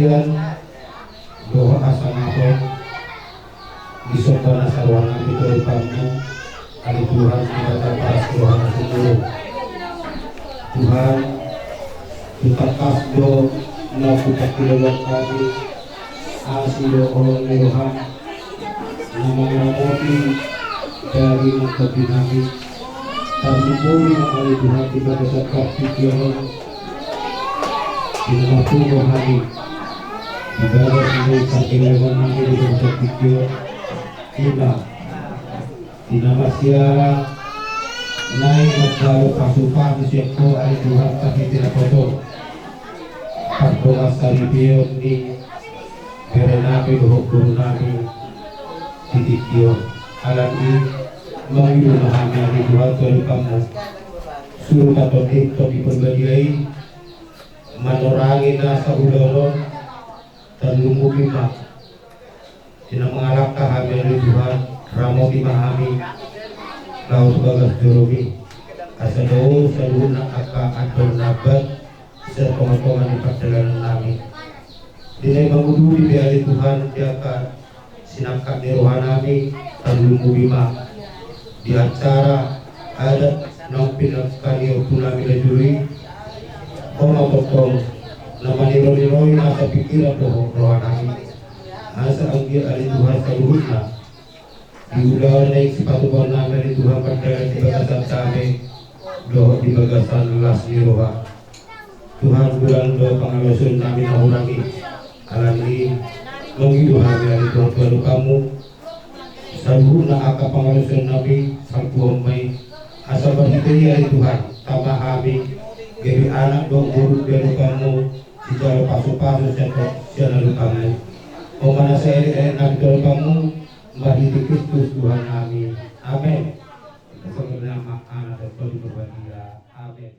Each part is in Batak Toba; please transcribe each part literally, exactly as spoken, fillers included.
Dohot hasangapon, disomba nasa roha nami tu adopanMu, ale Tuhan, Debata parasi roha na sumurung. Tuhan, tung tangkas do na hupangkilalaon hami, asi do holong ni rohaM na mangaramoti daging nang tondi nami. Tarlumobi ma ale Tuhan di bagasan partingkian on, di na marpungu hami di bagas ni partingkian nami di bagasan tingki on. Ima di na marsiala nai manjalo pasupasu sian Ho ale Tuhan, marhite na hot on pardongansaripeon ni bere nami dohot boru nami di tingki on. Alani i, mangido ma hami ale Tuhan tu adopanMu, surutan Tondi, Tondi Parbadia i manorangi nasa ulaon on. Tarlumobi ma di na mangalangka hami ale Tuhan, ramoti ma hami laho tu bagas joroMi, asa dao saluhutna angka andor na bat sian tongatonga ni pardalanan nami. Di na manguduri pe ale Tuhan di angka sinangkap ni roha nami, tarlumobi ma di acara adat naung pinangkani ompu nami na jolo i. Ho ma tongtong na maniroi-niroi nasa pingkiran dohot roha nami, asa anggiat ale Tuhan saluhutna di ulaon naeng sipatupaon nami ale Tuhan, mardalan di bagasan dame dohot di bagasan las ni roha. Tuhan, hurang do pangalaosion nami na hurang i. Alani i, mangido hami ale Tuhan tu adopanMu, saluhutna angka pangalaosion nami salpuhon ma i, asa marhite i ale Tuhan, tama hami gabe anak dohot boru di adopanMu, sijalo pasupasu sian, sian adopanMu. Ho ma nasa elek-elek nami tu adopanMu, marhite Kristus Tuhan nami. Amen. Songon i ma, Ama, Tondi, Tondi Parbadia. Amen.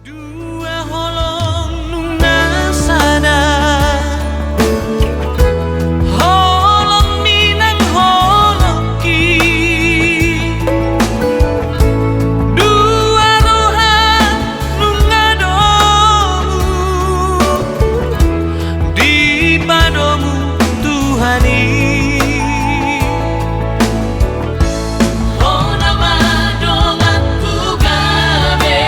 Dua holong nunga sada, holongmi nang holongki. Dua roha nunga domu dipadomu Tuhan i. Ho nama donganku gabe,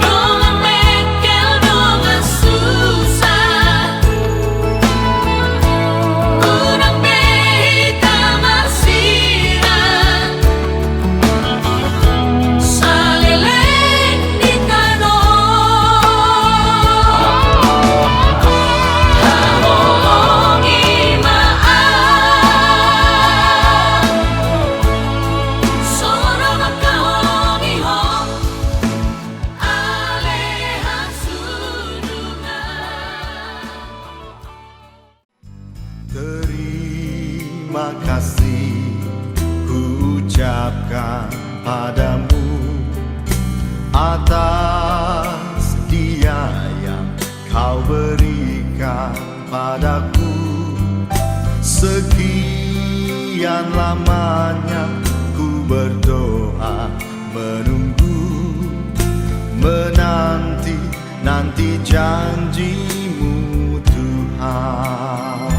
dongan mengkel, dongan susah, unang be hita marsirang. Saleleng di tano. Haholongi ma au. Songon mangkaholongi ho. Ale hasudungan. Terima kasih ku ucapkan padamu atas dia yang kau berikan padaku. Sekian lamanya ku berdoa, menunggu, menanti, nanti janji-Mu, Tuhan.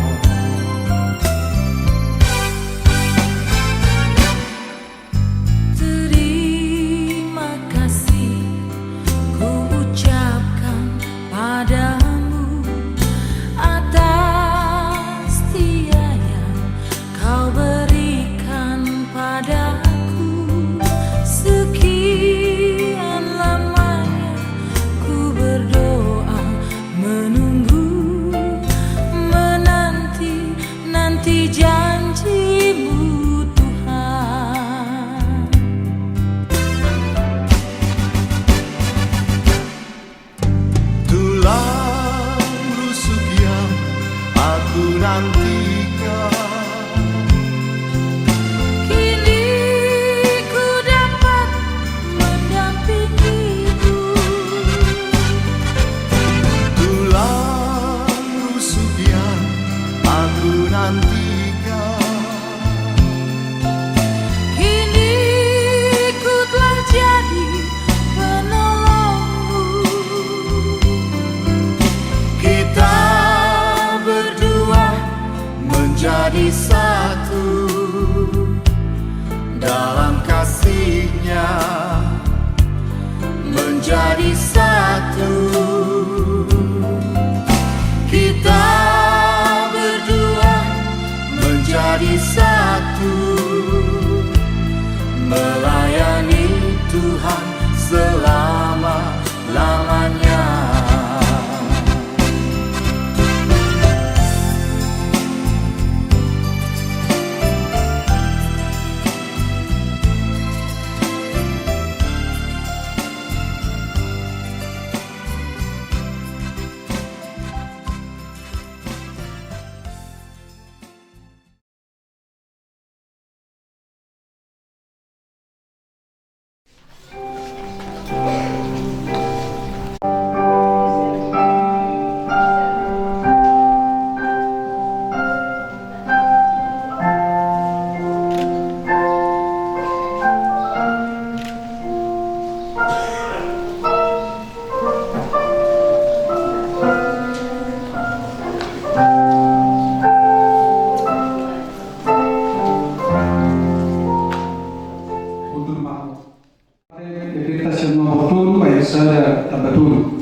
Terima kasih ku ucapkan padamu atas dia yang Kau berikan padaku. Sekian lamanya ku berdoa, men- Jadi satu, kita berdua menjadi satu, melayani Tuhan selama-lamanya. Mundur makmur. Mari, kita siap nomor tolu, baik sada tambah tolu.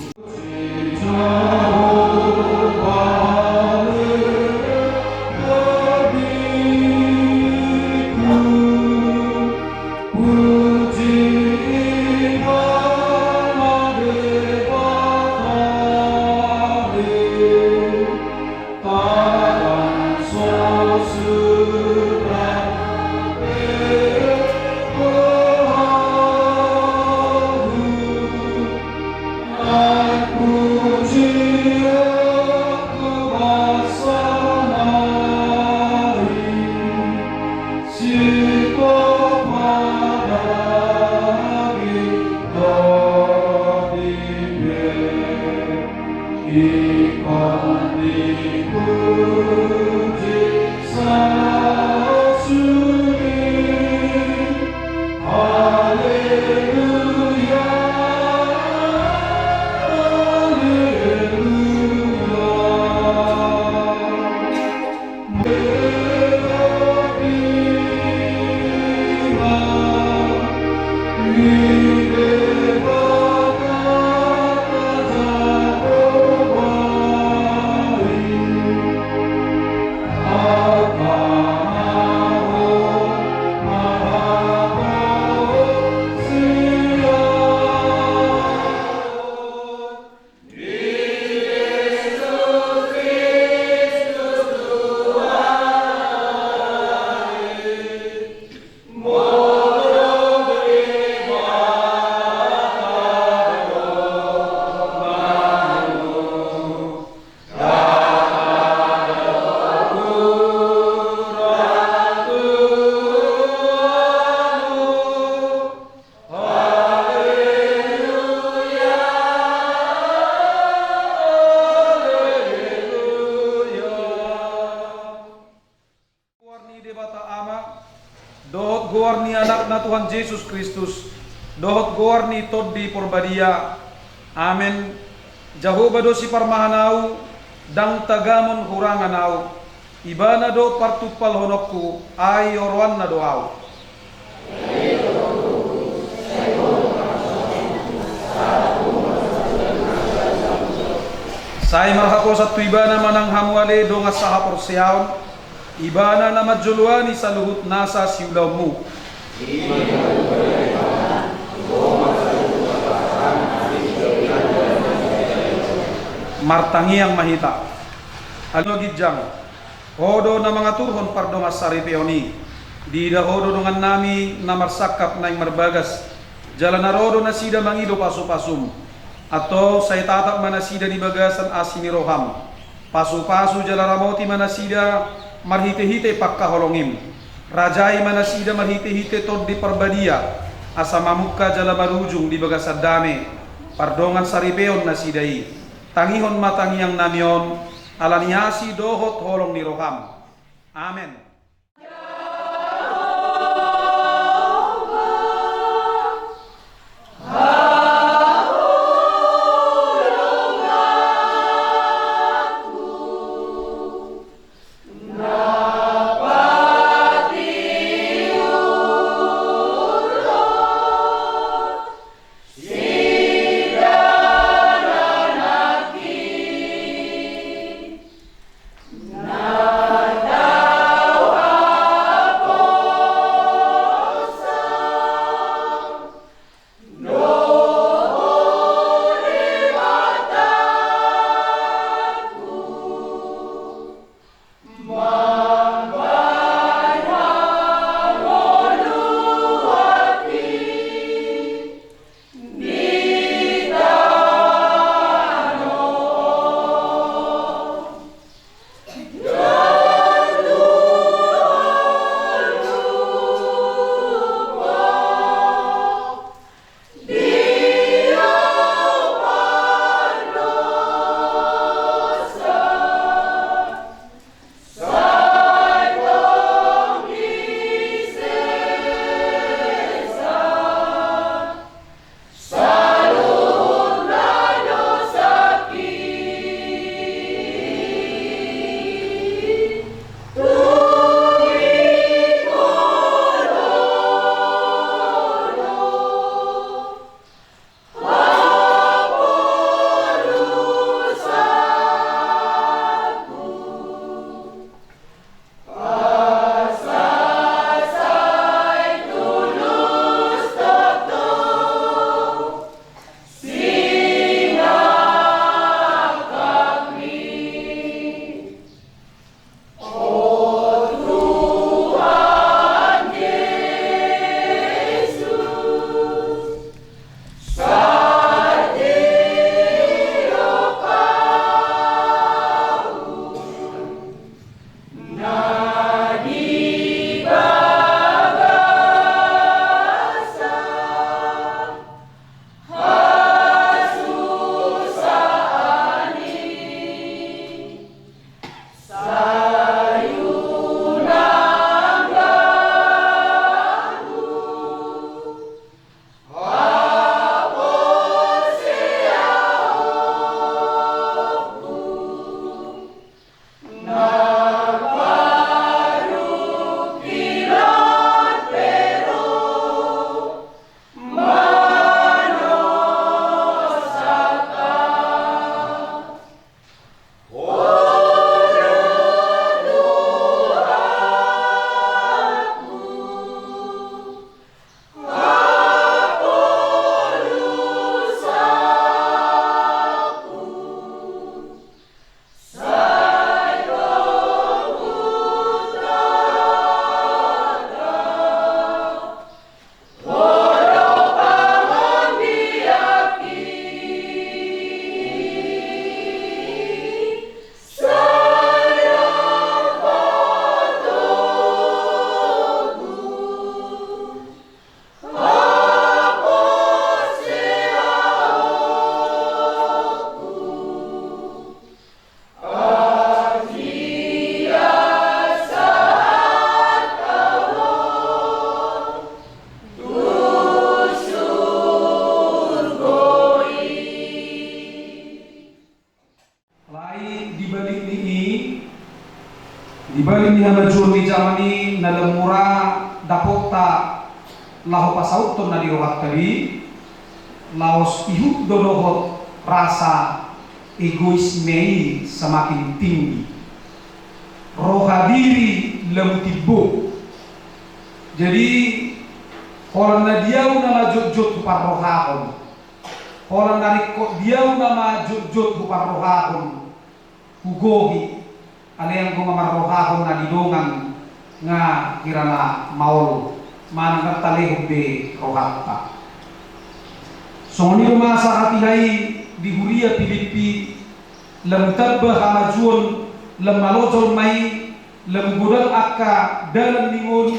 Goar ni Debata Ama, dohot goar ni Anakna Tuhan Jesus Kristus, dohot goar ni Tondi Porbadia. Amen. Jahowa do siparmahan ahu, ndang tagamon hurangan ahu. Ibana do partumpalhononku, ai oroanna do ahu. Sai marhaposan tu Ibana ma nang hamu ale dongan sahaporseaon, Ibana na manjoloani saluhut nasa siulaonmu. Martangiang ma hita. Ale Ho na ginjang, Ho do na mangaturhon pardongansaripeon i. Diida Ho do dongannami na marsangkap naeng marbagas, jala na ro do nasida mangido pasupasum. Antong sai tatap ma nasida di bagasan asi ni roham. Pasupasu jala ramoti ma nasida marhitehite pangkaholongim. Rajai ma nasida marhitehite Tondi Parbadia, asa mamungka jala marujung di bagasan dame pardongansaripeon nasida i. Tangihon ma tangiangnami on, ala ni asi dohot holong ni roham. Amen. Balik ni hamajuon ni jaman i na lam mura dapotta laho pasauthon na di rohanta be, laos ihut do dohot rasa egoisme i semakin tinggi. Roha diri lam timbo. Jadi, holan na di au nama jotjot huparrohahon. Holan na ringkot di au nama jotjot huparrohahon. Hugohi, alai anggo mamarrohahon na di dongan nga hira na maol, manang ndang talehon be rohanta. Songon i do masa hatiha i di huria Pilippi, lam tamba hamajuon, lam malo jolma i, lam godang angka dalan ni ngolu,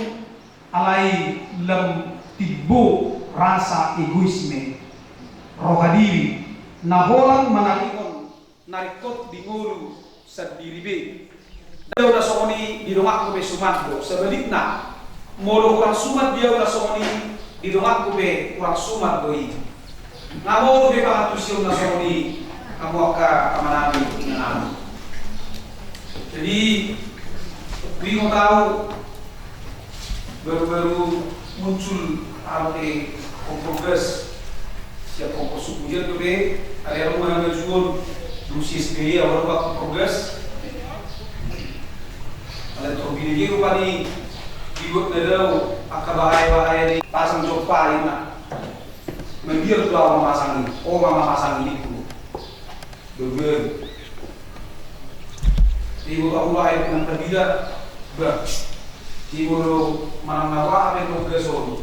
alai lam timbo rasa egoisme, roha diri, na holan mangalihon na ringkot di ngolu sandiri be. Di au na songon i di donganku pe suman do, sebalikna, molo hurang suman di au na songon i, di donganku pe hurang suman do i. Nga molo be pangantusion na songon i, hamu angka amanami, inanami. Jadi, diingot au, baru-baru muncul anu, eh, kompor gas. Siap kompor suku jian do be, ada yang mau hamajuon, dulu si S B Y, awal bak kompor gas. Ada turbina jian rupani, dibuat na dao, angka bahaya-bahaya ni, pasang jompa, inna. Mabiar do au mamasang i, o, ma mamasang i, tu. Baru-baru. Jadi, molo au lain nang tabida, bah. Jadi, molo manang na roha, apa yang kau bilang, Sony?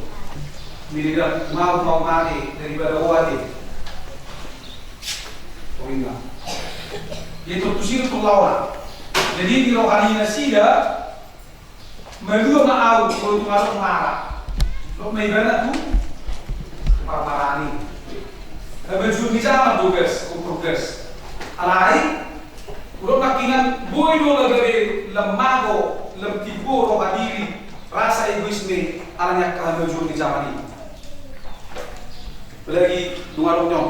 Milih dah, mau, mau mati daripada oa dia. Kau ingat. Dia terus itu lawan. Jadi, di rohani nasida, Malua ma au, molo tung adong mara. Dok ma ibana tu parmaraan i. Hamajuon ni jaman do gas, kompor gas. Alai, udok nangkiningan boi do na gabe lam mago, lam timbo roha diri, rasa egoisme, ala ni angka hamajuon ni jaman i. Apalagi dung adong on.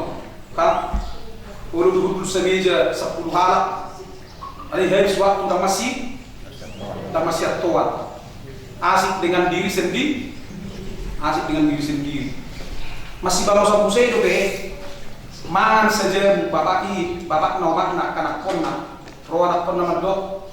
Kan? Olo do hundul sameja sampulu halak. Alai habis waktu, ndang masi, ndang masiantoan. Asik dengan diri sendi-, asik dengan diri sendiri. Masibalosan muse do be. Mangan sajamu bapak i, bapakna, omakna, angka anakkonna. Ro anakkonna mandok.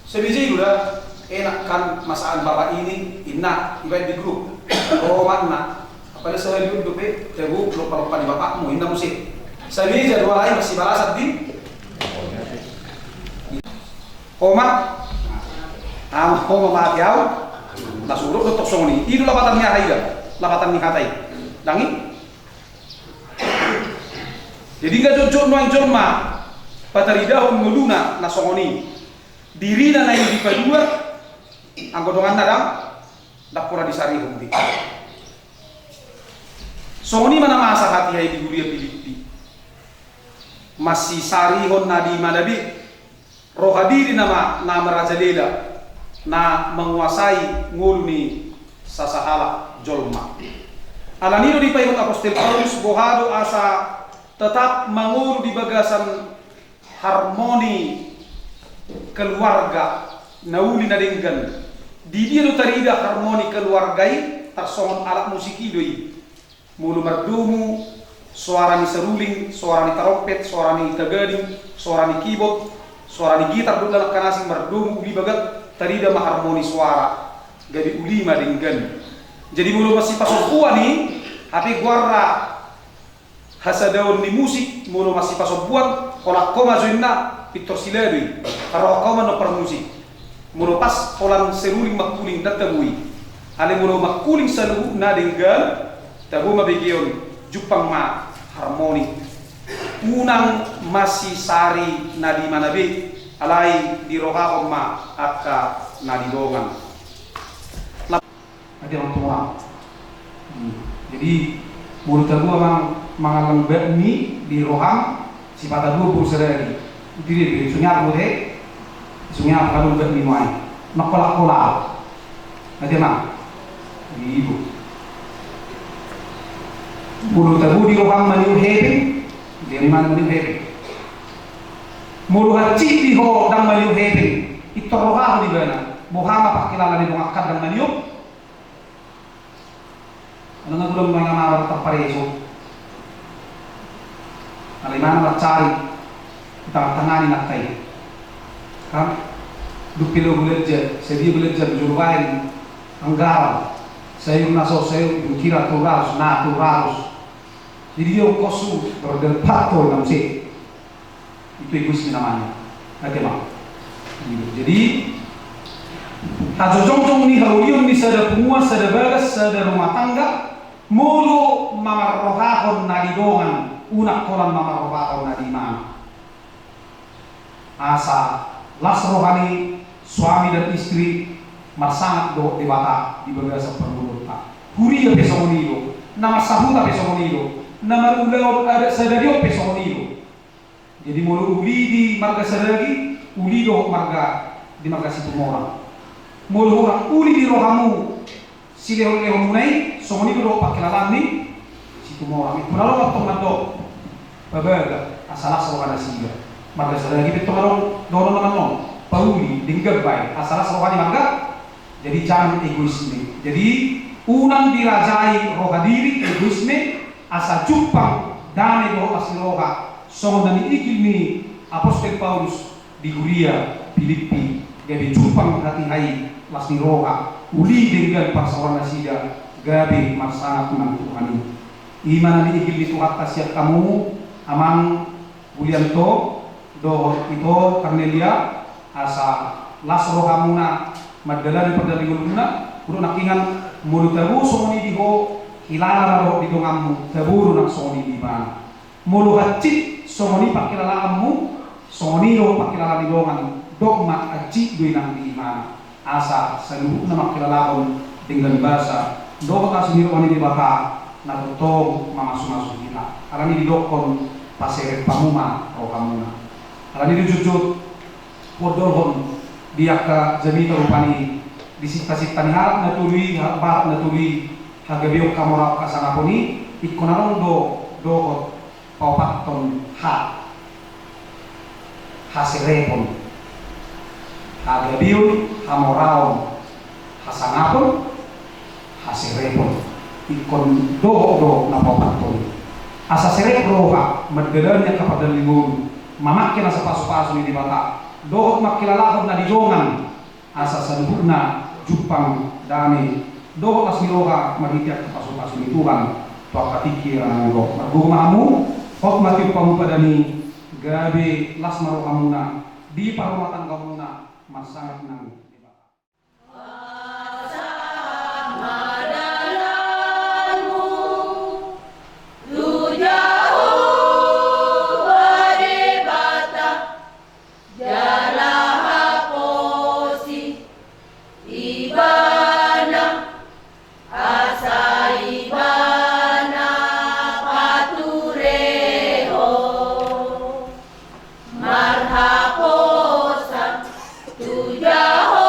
Sameja i do da, enak kan masakan bapak ini, inna, ibaen di grup. Ro omakna, apalagi sahali on dope, tabo, lompa-lompa di bapakmu, inna muse. Sameja do alai masibalasan di. Oma. Ah, oma mate au. Langsung do tong songon i. I do lapatan ni aha i da. Lapatan ni hata i. Ndang i. Jadi nga jotjot nuaeng jolma pataridahon ngoluna na songon i. Dirina na i dipadua, anggo donganna ndang, ndang pola disarihon be. Songon i ma na masa hatiha i di huria Pilippi. Masisarihon na di mana be. Roha diri nama na merajalela, na manguasai ngolu ni sasahalak jolma. Alani do dipaihut Apostel Paulus, boha do asa tetap mangolu di bagasan harmoni keluarga na uli na denggan. Di dia do tarida harmoni keluarga i? Tarsongon alat musik i do i. Molo mardomu soara ni seruling, soara ni tarompet, soara ni tagading, soara ni kibot, soara ni gitar, dohot langka na asing mardomu uli bagat, tarida ma harmoni soara, gabe uli ma denggan. Jadi molo masipasombuan i, hape goarna hasadaon ni musik, molo masipasombuan, holan ho ma jo inna, pintor silado i, tarohahon ho ma nomor musik. Molo pas holan seruling mangkuling ndang tabo i. Alai molo mangkuling saluhutna denggan, tabo ma begeon, jumpang ma harmoni. Unang masisari na di mana be, alai dirohahon ma angka na di dongan. Ate, amang tua. Hmm. Jadi, molo tabo amang mangallang bakmi di roham, sipata dua boru sadari. Itu dia, dia sungai apa, te? Sungai apa, kalau bakmi nuai? Nak kolak-kolak. Ate, amang. Ibu. Molo tabo di roham maniur hepeng, dia di mana maniur hepeng? Molo hansit di ho ndang maniur hepeng. Pintor rohahon ibana, boha ma pangkilala ni dongan kandang na liat. Ala nga godang ma inganan na tarpareso. Ala imana mancari di tangah-tangah ni nangka i. Kan? Dung pe lobi lejat, sadia be lejat jolo baen anggaran. Sayur na so, sayur dung kira tolu ratus, na tolu ratus. Jadi dia ongkos su berdebat to na muse. Itu egoisme namanya. Ngerti, Bang? Jadi, hajongjong ni haulion ni sada punguan, sada bagas, sada rumah tangga, molo mamarrohahon na di dongan, unang holan mamarrohahon na di imana. Asa las roha ni suami dan istri marsangap dohot Debata di bagasan parngoluonta. Huria pe songon i do, na marsahuta pe songon i do, na marulaon adat sadari on pe songon i do. Jadi molo uli di marga Saragi, uli dohot marga, di marga Situmorang. Molo hurang uli di rohamu silehon-lehonmuna i, songon i do dohot pangkilalaan ni Situmorang. Ingkon adong antong mandok, pabaga, asa las roha nasida. Marga Saragi pe antong adong dohonon na mannon, pauli, denggan baen, asa las roha ni marga. Jadi jangan egoisme. Jadi unang dirajai roha diri, egoisme, asa jumpang dame dohot las ni roha. Songon na niigil ni Apostel Paulus di huria Pilippi, gabe jumpang hatiha i, las ni roha, uli denggan parsaoran nasida, gabe marsangap nang Tuhan i. I ma na niigil ni Tuhanta sian hamu, amang Bulianto dohot ito Karnelia, asa las rohamuna mandalani pardalanan ni ngolumuna. Hudok nangkiningan, molo tabo songon i di ho, hilala ma dohot di donganmu, tabo do nang songon i di ibana. Molo hansit songon i pangkilalaanmu, songon i do pangkilalaan ni dongan, dok ma hansit do i nang di imana. Asa saluhutna mangkilalahon denggan basa dohot las ni roha ni Debata na tongtong mamasumasu hita. Alani didokkon, paserep hamu ma rohamuna. Alani di jujut, huondolhon di angka jamita rupani, di sintasinta ni halak na tolu i, halak Batak na tolu i, hagabeon, hamoraon, hasangapon i, ingkon adong do dohot paopathon ha, haserepon. Hagabeon, hamoraon, hasangapon, haserepon. Ingkon dohot do na paopathon i. Asa serep roha mandalani angka pardalanan ni ngolu, mamangke nasa pasupasu ni Debata, dohot mangkilalahon na di dongan, asa saluhutna jumpang dame dohot las ni roha marhite angka pasupasu ni Tuhan tu angka tingki na naeng ro. Margogo ma hamu, hot ma tiop hamu padan i, gabe las ma rohamuna, di parrumatanggaonmuna marsangap nang Debata. Jala haposi ibana, asa ibana paturehon. Marhaposan tu Jahowa.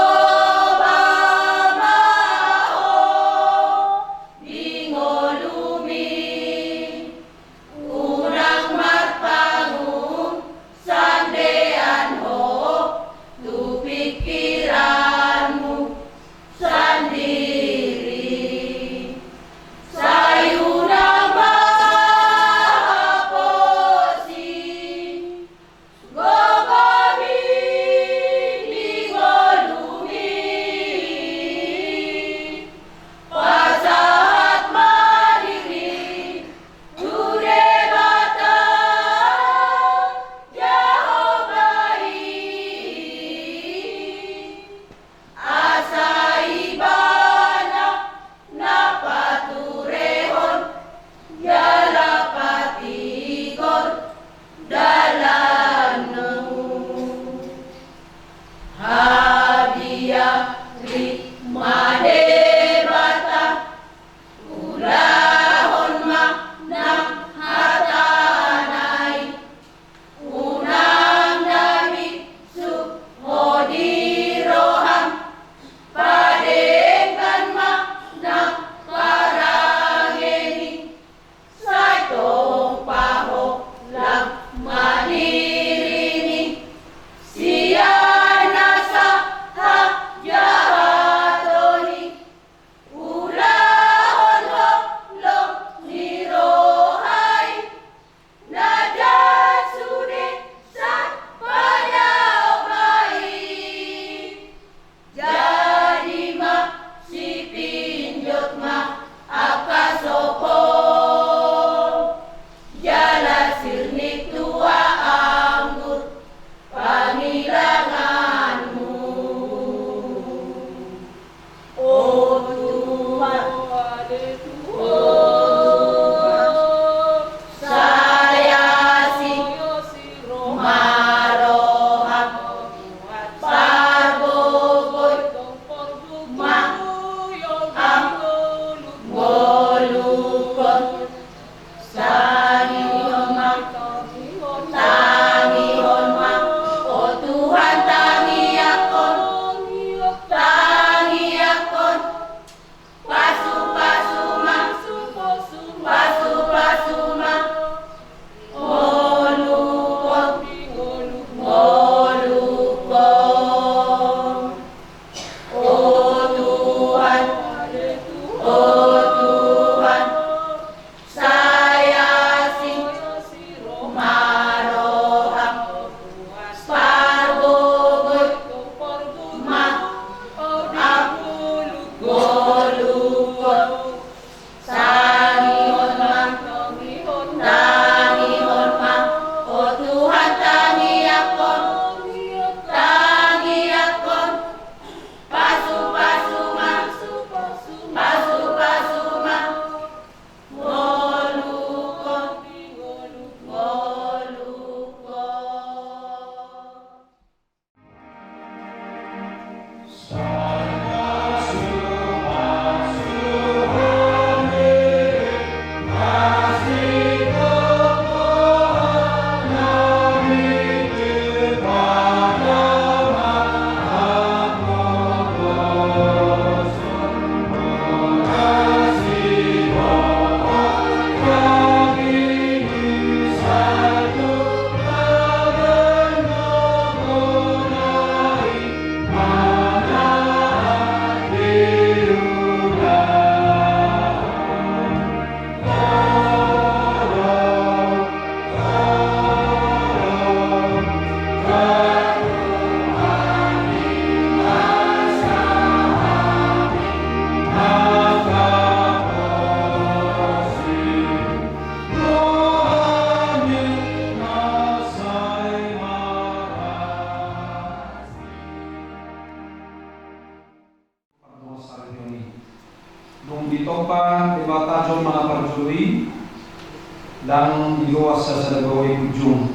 Sasada baoa i punjung.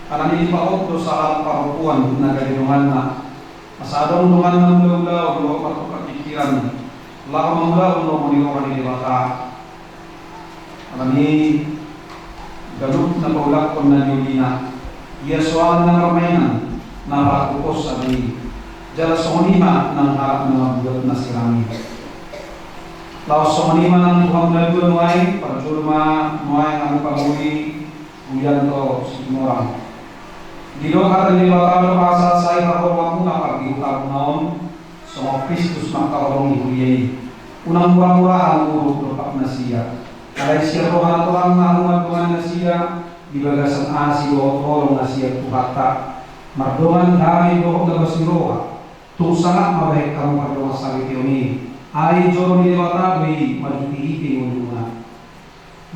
Alani i dipahot do sahalak parompuan na gabe donganna. Asa adong donganna mangulahon dohot martukar pingkiran laho mangulahon lomo ni roha ni Debata. Alani i ganup na paulakhon na niulina, ia soalan na marmainan, na parhapupon sabi. Jala songon i ma nang halak na mambuat na sirang i. Laos songon i ma nang tu hamu na dua nuaeng, parjolo ma nuaeng hamu pangoli Hulianto Situmorang. Didok hata ni Debata do asa sai haholonganmuna pardihutamuna on, songon Kristus mangkaholongi huria i. Unang mura-mura hamu uruk dompak nasida. Alai sian roha na tolang ma hamu mardongan nasida, di bagasan asi dohot holong na sian Tuhanta. Mardongan dame dohot na basi roha. Tung sangap ma bahen hamu pardongan saripeon i. Ai joro ni Debata do i marhite-hite ngolumuna.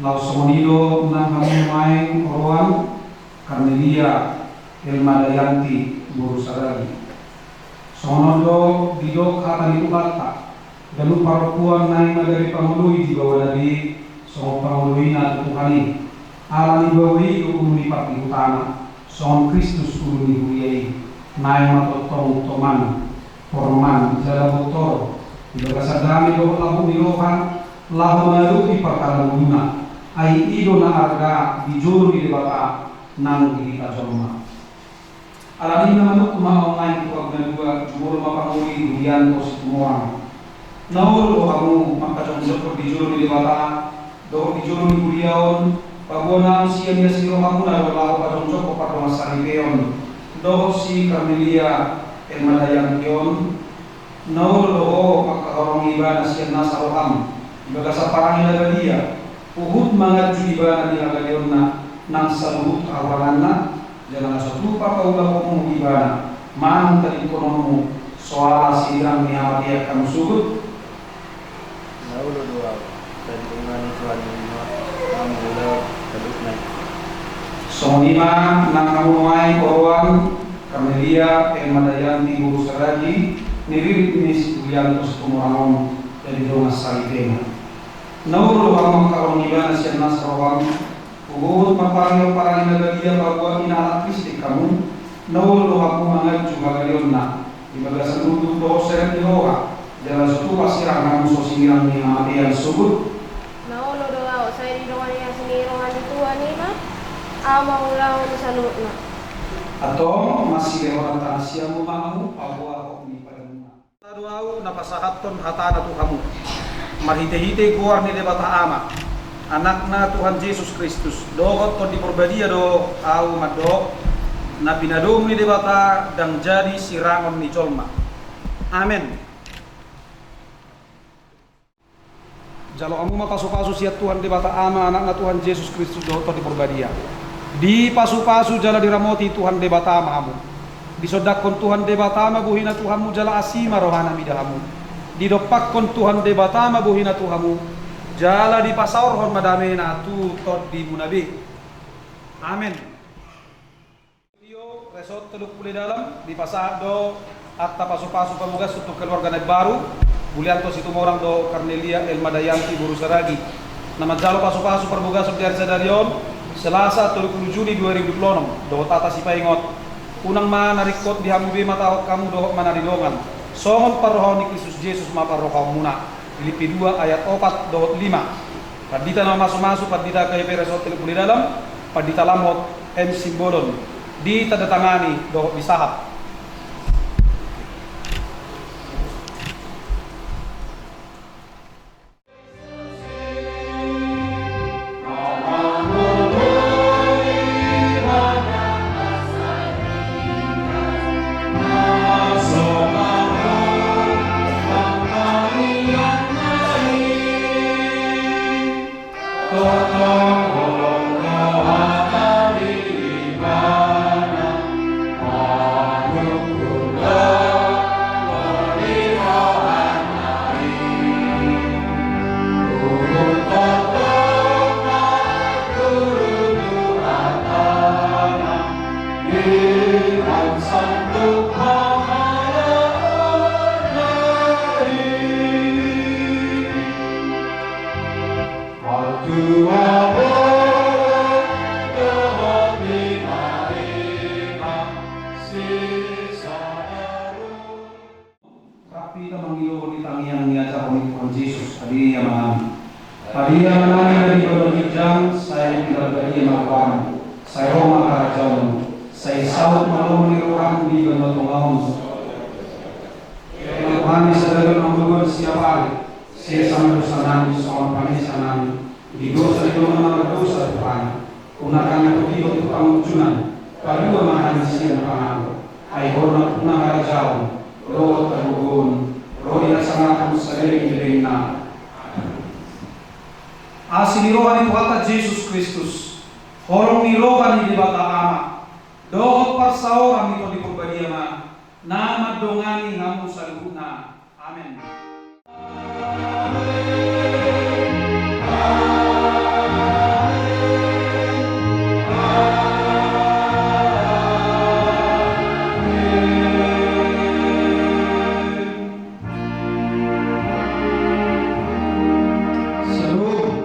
Laos songon i do nang hamu nuaeng oroan, Karnelia Elmadayanti boru Saragi. Songon on do didok hata ni Tuhanta, ganup parompuan naeng ma gabe pangoloi di baoana be, songon pangoloina tu Tuhan i. Alani baoa i do ulu ni pardihutana, songon Kristus ulu ni huria i. Naeng ma tongtong toman, porman jala bontor, di bagasan dame dohot lambok ni roha, laho mangadopi parkara ngoluna. Ai i do na arga di jolo ni Debata nang di hita jolma. Alani i na manungkun ma ahu nuaeng tu hamu na dua, jumolo ma pangoli Hulianto Situmorang. Na olo do hamu mangkajongjongkon di jolo ni Debata dohot di jolo ni huria on, paboa naung sian ias ni rohamuna do laho pajongjongkon pardongan saripeon dohot si Karnelia Elmadayanti on. Na olo do ho mangkaholongi ibana sian nasa roham di bagasan parange na badia, huhut manganju ibana di hagaleonna nang saluhut hahuranganna, jala na so tupa paulahonmu ibana manang tadingkononmu, soala sirang ni hamatean hamu sogot. Na olo do ahu, sai didongani Tuhan i ma ahu mangulahon saluhutna i. Songon i ma nang hamu nuaeng oroan, Karnelia Elmadayanti boru Saragi, ni ririt ni si Hulianto Situmorang on, jadi dongan saripeon. Na olo do hamu mangkaholongi ibana sian nasa roham, huhut mamparangehon parange na badia paboa ina halak Kristen hamu. Na olo do hamu manganju hagaleonna di bagasan unduk dohot serep ni roha, jala so tupa sirang hamu so sinirang ni hamatean sogot. Na olo do ahu, sai didongani asi ni roha ni Tuhan i ma ahu mangulahon saluhutna. Antong, marsilehonan tangan sian hamu ma hamu, paboa hot ni padanmuna. Hata do ahu na pasahathon hatana tu hamu, marhite-hite goar ni Debata Ama, Anakna Tuhan Jesus Kristus, dohot Tondi Porbadia do ahu mandok, na pinadomu ni Debata ndang jadi sirangon ni jolma. Amen. Jalo hamu ma pasu-pasu sian Tuhan Debata Ama, Anakna Tuhan Jesus Kristus dohot Tondi Porbadia. Dipasu-pasu jala diramoti Tuhan Debata ma hamu. Disondangkon Tuhan Debata ma bohina tu hamu jala asi ma rohana mida hamu. Didompakkon Tuhan Debata ma bohina tu hamu, jala dipasaorhon ma damena tu tondimuna be. Amen. Tio, Resort Teluk Pule Dalam, dipasahat do anta pasu-pasu pamugashon tu keluarga na imbaru, Hulianto Situmorang dohot Karnelia Elmadayanti boru Saragi, na manjalo pasu-pasu parmugashon di ari sadari on, Selasa tolu pulu Juni dua ribu dua pulu onom, dohot hata sipaingot: Unang ma na ringkot di hamu be matahon hamu dohot manari dongan, songon parrohaon ni Kristus Jesus ma parrohaonmuna. Pilippi dua ayat opat dohot lima. Pandita na mamasu-masu, Pandita K P Resort Teluk Pule Dalam, Pandita Lamhot M Simbolon, ditandatangani dohot disahat. Malomo ni roham di banua tonga on. Ia Tuhan, di sadari on hangoluan siapari, sesa ma dosanami songon panesanami di dosa ni dongan na mardosa, Tuhan. Unang hami togihon tu pangunjunan, palua ma hami sian pangago. Ai Ho do nampuna harajaon, dohot hagogoon, ro di hasangapon saleleng ni lelengna. Asi ni roha ni Tuhanta Jesus Kristus, holong ni roha ni Debata Ama, dohot parsaoran ni Tondi Parbadia ma na mandongani hamu saluhutna. Amen. Shalom.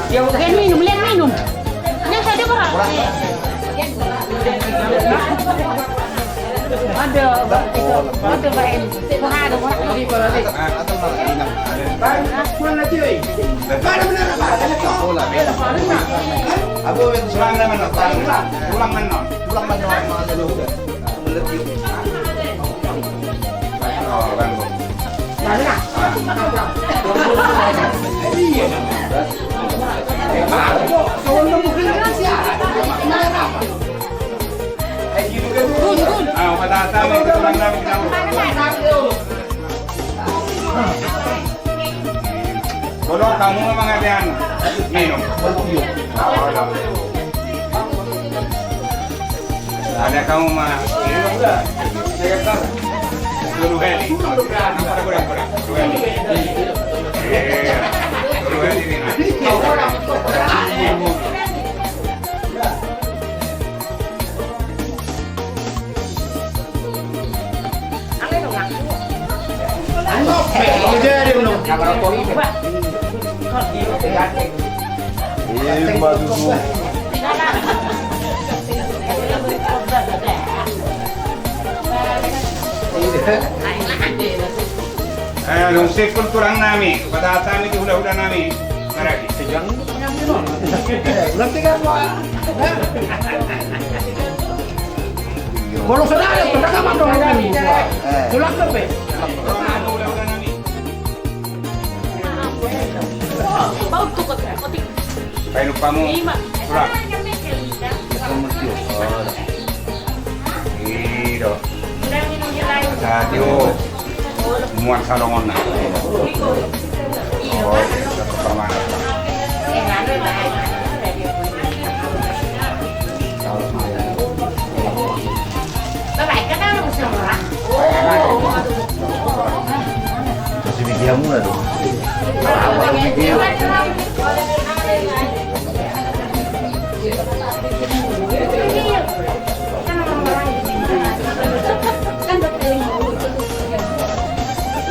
Lihat minum, lihat minum. Lihat saja, Bro. Ada, ada, Pak. Wah, ada, Bro. Tulang mana? Tulang mana? Tulang mana? Molo hamu ma mangadean, minum. Ada kamu mah. Dua kali. Dua kali. Iya. Dua kali ini. Eh, dung singkul tulang nami, pada kami di hula-hula nami. Maragi. Ulang tiga, dua. Kalau saudara, pertama dong. Tulang ke, Pe? Baik, lupamu. Tulang. Iya. Muat salongon na. Masih bikin muna dong.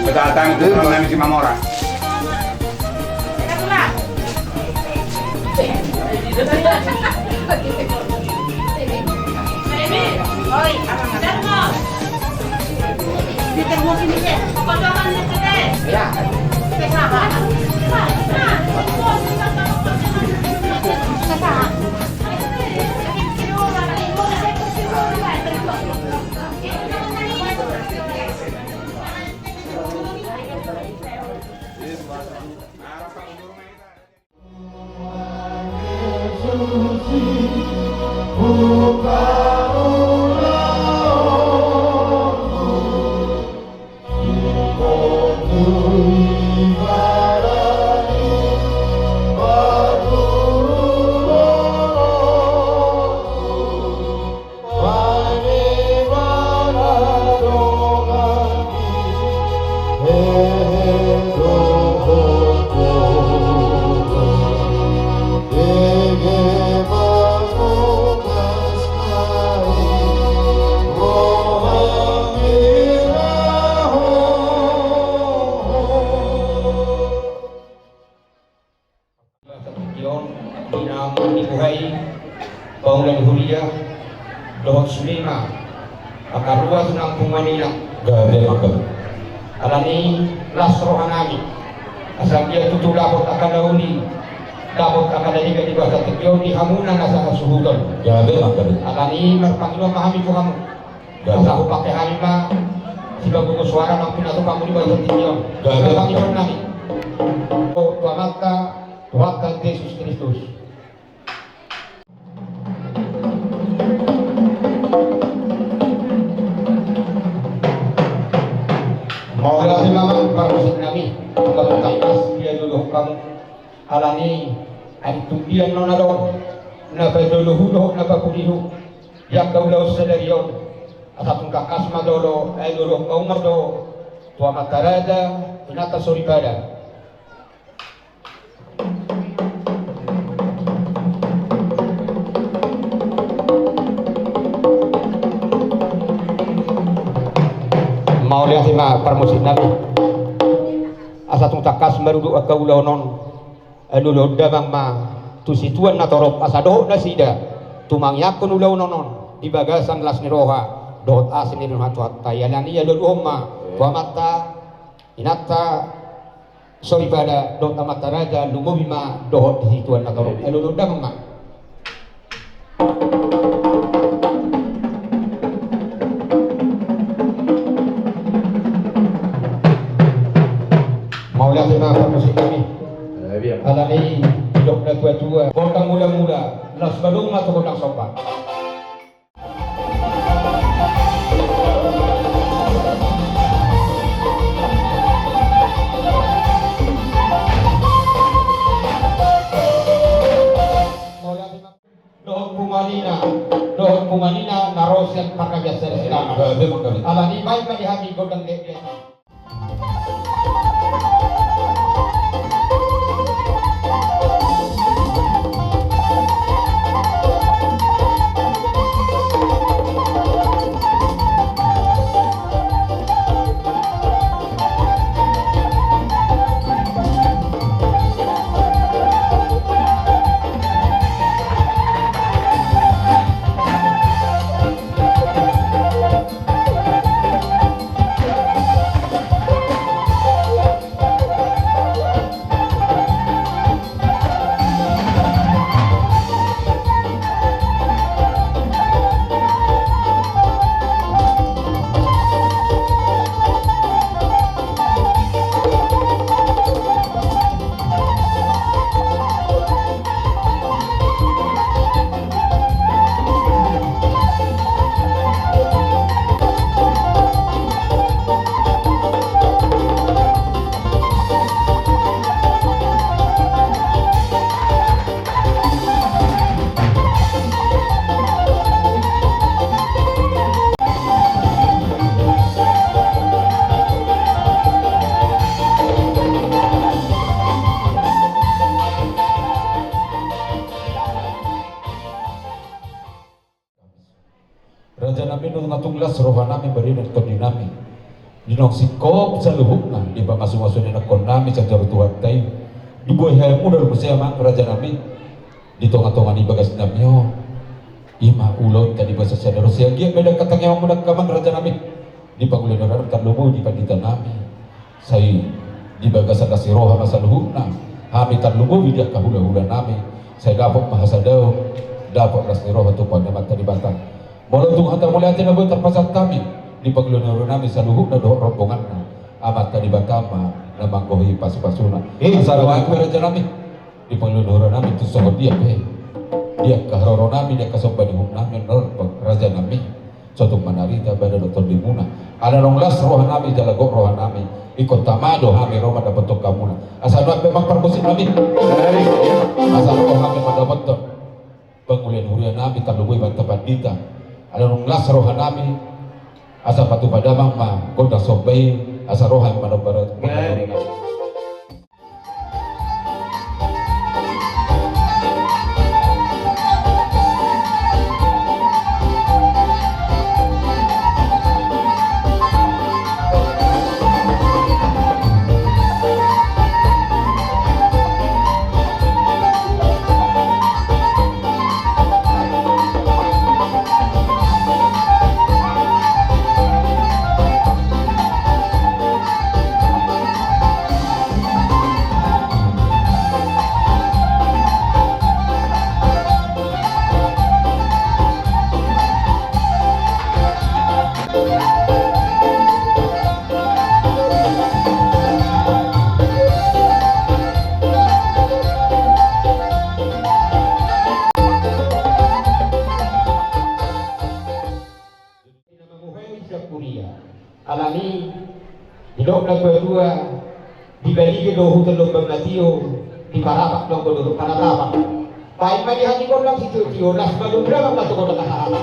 Bedatang tu nami si Mamora. Di basa tingki on, di na mangihut paula ni huria, dohot sude ma angka ruas nang punguan ina. Gabe manggabe. Alani las roha nami. Asa dia tutu dapot angka na uli, dapot angka na denggan di basa tingki on di hamuna na sahasuhuton. Gabe manggabe. Alani marpangidoan ma hami tu hamu. Asa hupake hami ma sipagogo suara nang pinatupamu di basa tingki on. Gabe. Pangidoan nami tu Amanta, Tuhanta Jesus Kristus. Mauliate ma amang parmusik nami, asa tung tangkas dialualuhon hamu. Alani ai tung dia annon adong na pajolohu dohot na papudihu di angka ulaon sadari on, asa tung tangkas ma jolo alualuhon hamu do tu amanta raja, inanta soripada. Mauliate ma parmusik nami. Asa tung tangkas marudut angka ulaon on, alualuhon damang ma tu situan na torop asa dohot nasida tumangiangkon ulaon on di bagasan las ni roha dohot asi ni roha ni Tuhanta i. Alani i alualuhon ma tu amanta, inanta soripada dohot amanta raja, lumobi ma dohot di situan na torop. Alualuhon damang ma. Mauliate ma parmusik nami. Alani i didok na tuatua, gondang mulamula laos balung ma tu gondang somba. Dohot punguan ina, dohot punguan ina na ro sian parraja Sari Sinanga. Alani i baen ma di hami gondang dengke. Raja nami, nunga tung las roha nami marida tondi nami. Di naung singkop saluhutna di pamasu-masu ni anakkon nami sajaru Tuhanta i, dibuhai hamu do muse amang raja nami di tonga-tonga ni bagas nami on. I ma ulaonta di bagasan sadari on, sai anggiat ma dangka tangiangmu dangka amang raja nami. Di pangula ni roha nami tarlumobi di pandita nami. Sai di bagasan las ni roha ma saluhutna hami tarlumobi di angka hula-hula nami. Sai dapot ma hasadaon, dapot las ni roha tu Amanta Debata. Molo tung hata mauliate na boi tarpasahat hami di pangula ni roha nami saluhutna dohot rombonganna. Amanta Debata ma na manggohi pasu-pasuna. Eh, asa dohot raja nami. Di pangula ni roha nami tu songon dia pe, di angka haroro nami, di angka somba ni uhum nami, raja nami, so tung manarita bada do tondimuna. Ala naung las roha nami jala gok roha nami, ingkon tama do hami ro mandapothon hamuna. Asa nuaeng pe amang parmusik nami, asa ro hami mandapothon pangula ni huria nami tarlumobi amanta pandita. Ala naung las roha nami, asa patupa damang ma gondang somba i, asa ro hami mandapothon. Alani Didok na tuatua, dibalige do huta Lumban Matio, diparapak do anggo dolok Panatapak. Baen ma di hami gondang sitiotio, las ma gondang ma tu gondang hahaha.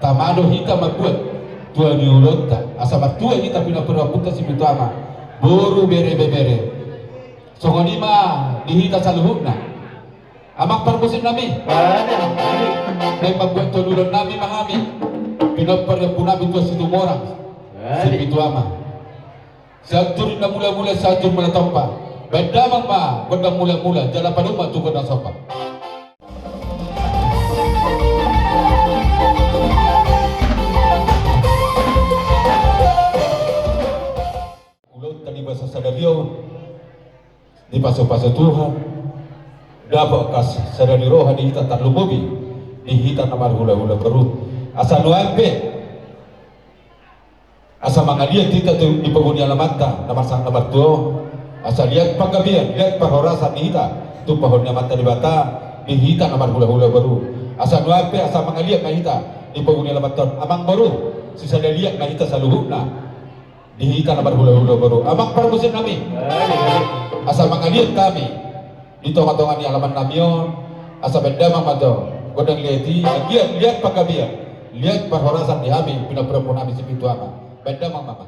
Tama do hita mambuat tua ni ulaonta, asa martua hita pinompar ni ompunta Sipitu Ama, boru, bere, ibebere. Songon i ma di hita saluhutna. Amang parmusik nami. Naeng mambuat tua ni ulaon nami ma hami, pinompar ni ompu nami Tuan Situmorang, Sipitu Ama. Sianjur inna mulamula, Sianjur Mula Tompa. Baen damang ma gondang mulamula, jala padomu ma tu gondang somba. Ulaonta di bagasan sadari on, dipasupasu Tuhan, dapot angka sada ni roha di hita tarlumobi di hita na marhulahula boru. Asa nuaeng pe, asa mangaliat hita tu di pogu ni alamanta na marsangap na martua on, asa liat panggabean, liat parhorasan di hita tumpahon ni Amanta Debata di hita na marhulahula boru. Asa nuaeng pe, asa mangaliat ma hita di pogu ni alamanta on, amang boru, sisada liat ma hita saluhutna di hita na marhulahula boru. Amang parmusik nami, asa mangaliat hami di tongatonga ni alaman nami on, asa baen damang ma tu gondang liat i, anggiat liat panggabean, liat parhorasan di hami pinompar ni ompu nami Sipitu Ama. Baen damang ma.